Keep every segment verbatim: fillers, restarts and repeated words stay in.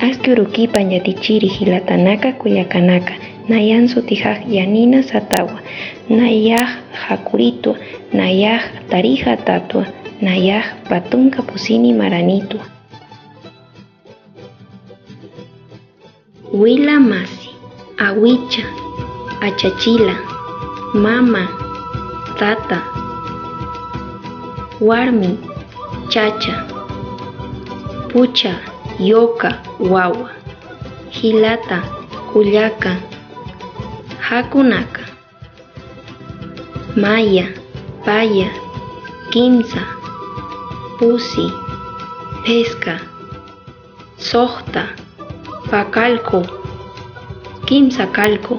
Aski urukipan yatichiri jilatanaka kullakanaka, nayan sutixax Yanina Satawa, nayax jakuritwa, nayax tarixa tatwa, nayax patunka pusini maranitwa. Wila masi, awicha, achachila, mama, tata, warmi, chacha, pucha, yoka, wawa, jilata, kullaka, jakunaka, maya, paya, kimsa, pusi, pheska, suxta, pakallku, kimsa kallku,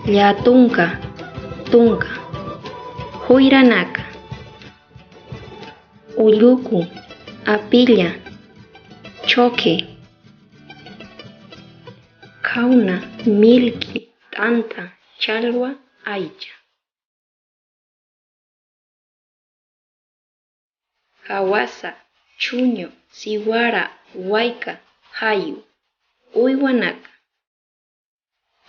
llatunka, tunka, juyranaka, ulluku, apilla, chhuqi, khawna, millki, t'anta, challwa, aycha. Jawasa, chhuñu, siwara, wayka, jayu, uywanaka,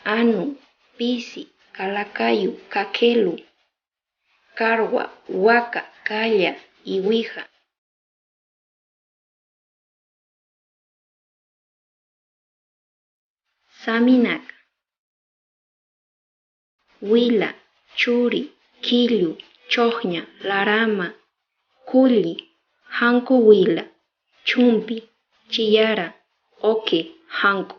anu, pisi, kalakayu, kakhilu, karwa, waka, kalla, iwija. Saminaka, wila, churi, khillu, chhuxña, larama, kulli, janku wila, chhumpi, chiyara, uki, janku.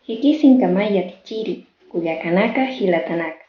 Jikisiñkamay yatichiri, kullakanaka, jilatanaka.